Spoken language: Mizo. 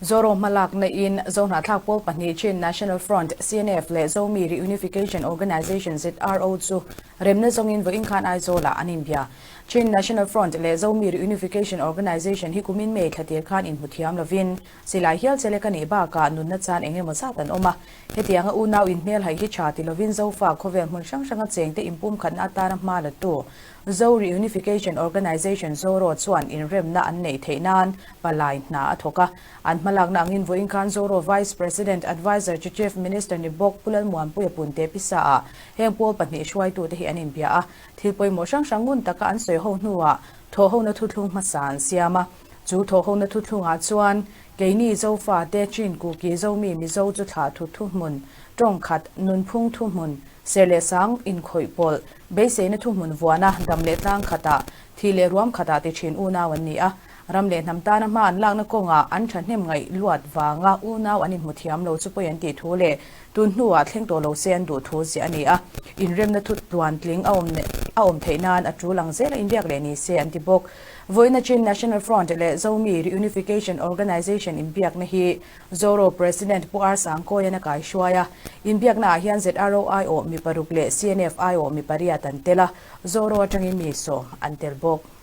Zoro hmalakna in Zohnahthlak pawl pahnih Chin National Front, CNF, leh Zomi Reunification Organization, ZRO, chu remna zawngin vawiin khan Aizawlah an inbia. Chin National Front leh Zomi Reunification Organization hi kumin May thla tir khan inhmu thiam lovin silai hial chelek a nih bakah nunna chan eng emaw zat an awm a. Hetianga unau inhmelhaih hi tha ti lovin Zofa khawvel hmun hrang hranga chengte inpumkhatna atana hma latu Zo Reunification Organization, Zoro, chuan inremna an neih theih nan palai hna a thawk a. An hmalakna angin vawiin khan Zoro Vice President Adviser chu Chief Minister ni bawk Pu Lalmuanpuia Punte pisa ah heng pawl pahnih hruaitute hi an inbia a. Thil pawimawh hrang hrang ngun taka an sawi ho hnuah thawhhona thuthlung hmasa an siam a. Chu thawhhona thuthlungah chuan keini Zofate, Chin, Kuki, Zomi, Mizo chu thlah thu thuhmun, tawngkhat, nunphung thuhmun, Ser leh sang inkhawih pawlh, beiseina thuhmun vuana dam leh tlang khatah, thi leh ruam khatah ti thin unau an ni a. Ram leh hnam tana hma an lakna kawngah an thahnem ngaih luat vanga unau an inhmu thiam lo chu pawi an tih thu leh tun hnuah thleng tawh lo se an duh thu ziah a ni a. Inremna thu tluantling a awm a awm theih nan a tul ang zela inbiak leh ni se an ti bawk. Vawiina Chin National Front leh Zomi Reunification Organisation inbiakna hi Zoro President Pu R Sangkawian a kaihruai a, inbiaknaah hian ZRO aiawh mi paruk leh CNF aiawh mi pariat an tel a, Zoro atangin mi sawm an tel bawk.